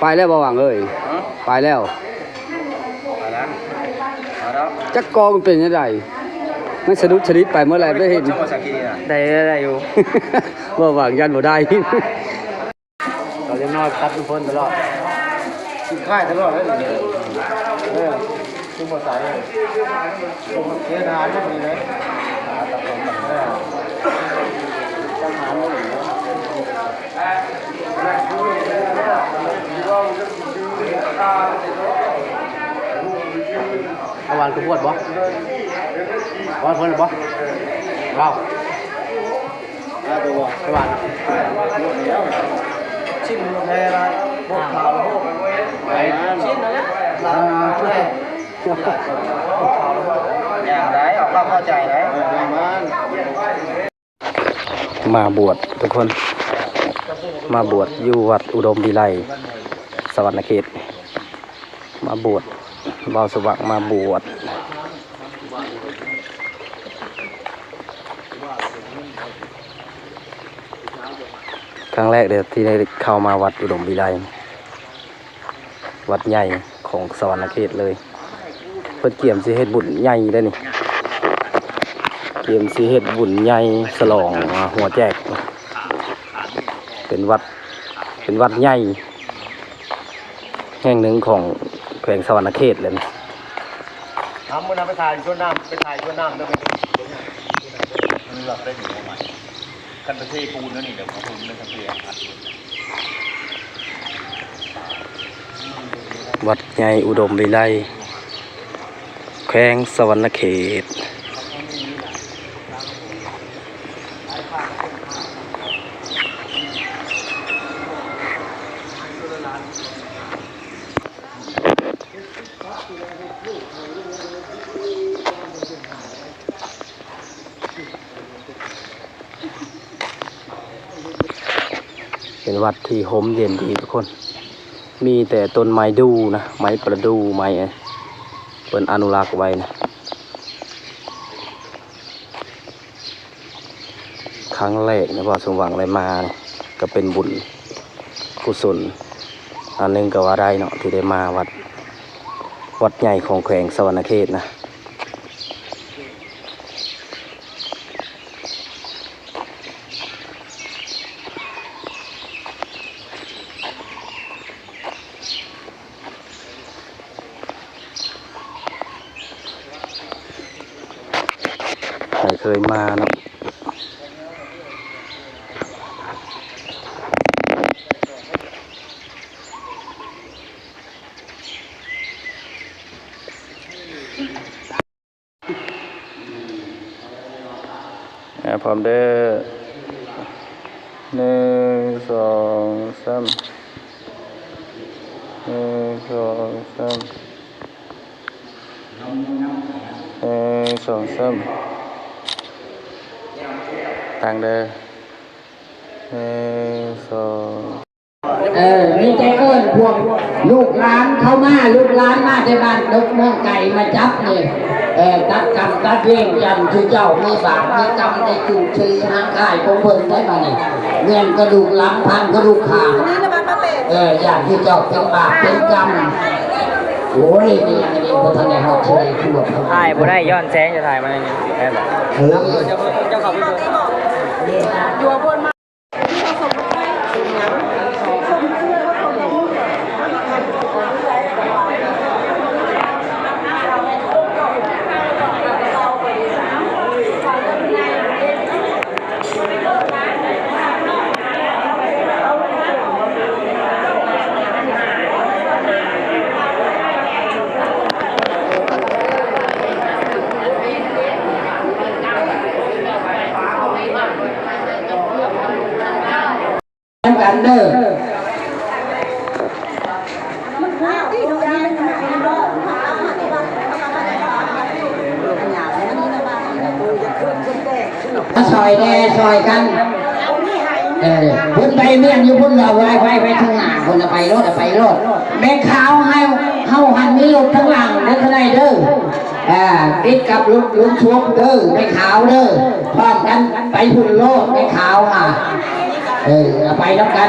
ໄປແລ້ວບໍ່ຫວັງເອີຍ? ຮະ? ໄປແລ້ວ. ໄປແລ້ວ ໄປແລ້ວ. ຈັກກໍມັນເປັນຈັ່ງໃດ ມັນສະດຸດສະດິດໄປເມື່ອໃດ ໄດ້ເຫັນ. ໄດ້ ໄດ້ຢູ່. ບໍ່ຫວັງຢ້ານບໍ່ໄດ້. ເຂົາຈະນອນຕັດນ້ຳຝົນຕະຫຼອດ ກິນຄ້າຍຕະຫຼອດເລີຍ. ເອີ ຄືບໍ່ໃສ່ເລີຍ ເຮັດອາຫານບໍ່ດີເລີຍ. ເອີ ອາຫານບໍ່ດີ. ເອົາຫວານຄືບວດບໍ່? ຫວານເພິ່ນບໍ່? ເອົາ. ຫຼາຍແຕ່ວ່າ ແຕ່ວ່າ ຊິມແທ້ລະ ພວກຂາວ ພວກ ໄປ ຊິມນັ້ນແຫຼະ ຫຼາຍ ຫຼາຍ ຢ່າງໃດ ອອກນອກເຂົ້າໃຈໃດ. ມາບວດທຸກຄົນ ມາບວດຢູ່ວັດອຸດົມວິໄລ ສະຫວັນນະເຂດ. ມາບວດ ບ່າວສະຫວ່າງມາບວດ ຄັ້ງແລກເດີ້ ທີ່ໄດ້ເຂົ້າມາວັດອຸດົມວິໄລ ວັດໃຫຍ່ຂອງສະຫວັນນະເຂດເລີຍ. ເພິ່ນກຽມຊິເຮັດບຸນໃຫຍ່ເດ້ນີ້ ກຽມຊິເຮັດບຸນໃຫຍ່ສະຫຼອງຫົວແຈກ ເປັນວັດ ເປັນວັດໃຫຍ່ ແຫ່ງໜຶ່ງຂອງແຂວງສະຫວັນນະເຂດເລີຍ. ທຳມື້ນະໄປຖ່າຍສວນນ້ຳ ໄປຖ່າຍສວນນ້ຳເດີ ໄປເບິ່ງ ມັນລັບໄດ້ດີ. ຄັນໄປເທປູນແລ້ວນີ້ ດຽວເຂົາເພິ່ນໄດ້ກາເຟອັນພັດ. ວັດໃຫຍ່ອຸດົມວິໄລ ແຂວງສະຫວັນນະເຂດ. ເປັນວັດທີ່ຮົ່ມເຢັນດີທຸກຄົນ ມີແຕ່ຕົ້ນໄມ້ດູ່ນະ ໄມ້ປະດູ່ ໄມ້ ເພິ່ນອະນຸລັກໄວ້ນະ. ຄັ້ງແລກນະ ບ່າວສົມຫວັງໄດ້ມານີ້ ກໍເປັນບຸນກຸສົນອັນໜຶ່ງກໍວ່າໄດ້ເນາະ ທີ່ໄດ້ມາວັດ ວັດໃຫຍ່ຂອງແຂວງສະຫວັນນະເຂດນະ. ໃຜເຄີຍມາເນາະ. ອ່າ ພ້ອມເດີ ໜຶ່ງ ສອງ ສາມ ໜຶ່ງ ສອງ ສາມ ໜຶ່ງ ສອງ ສາມ ຕັ້ງເດີ ໜຶ່ງ ສອງ. ເອີ ມີແຕ່ເອີ້ນພວກລູກຫຼານເຂົ້າມາ ລູກຫຼານມາແຕ່ບ້ານເດິກເມືອງໄກມາຈັບນີ້ ເອີ ຕັດກຳຕັດເວນກັນ ຄືເຈົ້າມີບາບມີກຳໄດ້ຈູດຊີຫາງກາຍຂອງເພິ່ນໄດ້ບາດນີ້ ແມ່ນກະດູກຫຼັງພັນກະດູກຂ້າງ ເອີ ຢ້ານຄືເຈົ້າເປັນບາບເປັນກຳ. ໂອ້ຍ ນີ້ຍັງບໍ່ທັນໄດ້ຮອດທີ່ໄດ້ທວດ ຖ່າຍບໍ່ໄດ້ ຍ້ອນແສງ ຈະຖ່າຍມາໃນນີ້ ໄດ້ບໍ່? ເອີ. ນຳກັນເດີ ມາຊ່ອຍແດ່ຊ່ອຍກັນ ເອີ ເພິ່ນໄປເມນຢູ່ພຸ້ນ ເອົາໄວ້ໄວ້ໄວ້ທາງໜ້າພຸ້ນ ເອົາໄປໂລດ ເອົາໄປໂລດ ແມ່ຂາວ ເຮົາ ເຮົາຫັ້ນມີລົດທາງຫຼັງເດີ ເດີ. ອ່າ ຕິດກັບລຸງ ລຸງຊວບເດີ ແມ່ຂາວເດີ ພ້ອມກັນໄປພຸ້ນໂລດ ແມ່ຂາວຫາ ເອີ ເອົາໄປນຳກັນ.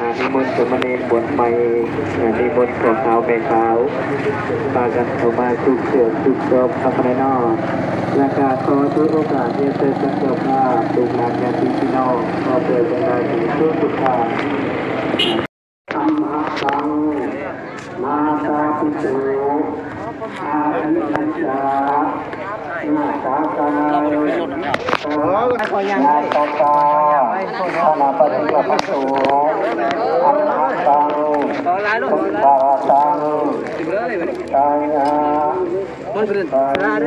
ອາ ນິມົນສາມະເນນບວດໃໝ່ ອາ ນິມົນພໍ່ຂາວແມ່ຂາວ ພາກັນເຂົ້າມາສຸກເຊື່ອສຸກຊອບເນາະ ແລະ ກະຂໍຖືໂອກາດຮຽນເຊີນເຈົ້າພາບ ລູກຫຼານຍາດຕິພີ່ນ້ອງ ຂໍເພື່ອຈະໄດ້ສຸກສຸດທ້າຍ. ທຳມະຕັງ ມາຕາປິໂຕ ອາທິປັນຈາ ຍາຕາ ຍາຕາ ອະນາປະຕິກະພັນໂຕ ທຳມະຕັງ ສະຫະຕັງ ສາຍະ ສາຍ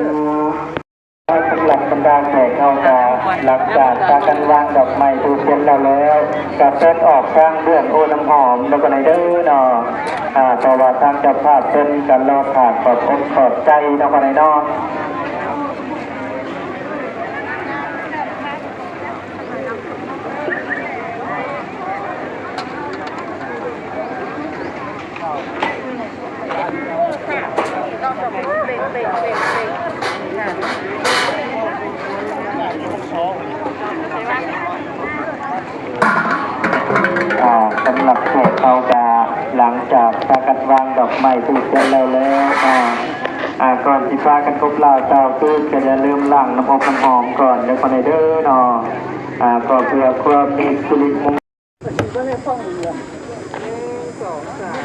ະ. ສຳລັບບັນດາແຂກເຮົາກະ ຫຼັງຈາກພາກັນວາງດອກໄມ້ທູບທຽນແລ້ວແລ້ວ ກະເຊີນອອກທາງເບື້ອງໂອ້ນ້ຳຫອມເນາະ ຄະນະເດີເນາະ ອາ ເພາະວ່າທາງເຈົ້າພາບເພິ່ນກະລໍຖ້າຂອບອົກຂອບໃຈເນາະ ຄະນະເນາະ. ອາ ສຳລັບແຂກເຮົາກະ ຫຼັງຈາກພາກັນວາງດອກໄມ້ທູບທຽນແລ້ວແລ້ວເນາະ ອາ ກ່ອນຊິພາກັນຄົບລາວກ່າວຄືນ ກະຢ່າລືມລ້າງນ້ຳອົບນ້ຳຫອມກ່ອນເດີ ຄະນະເດີເນາະ ອາ ກໍເພື່ອຄວາມມີສິລິມົງຄົນ.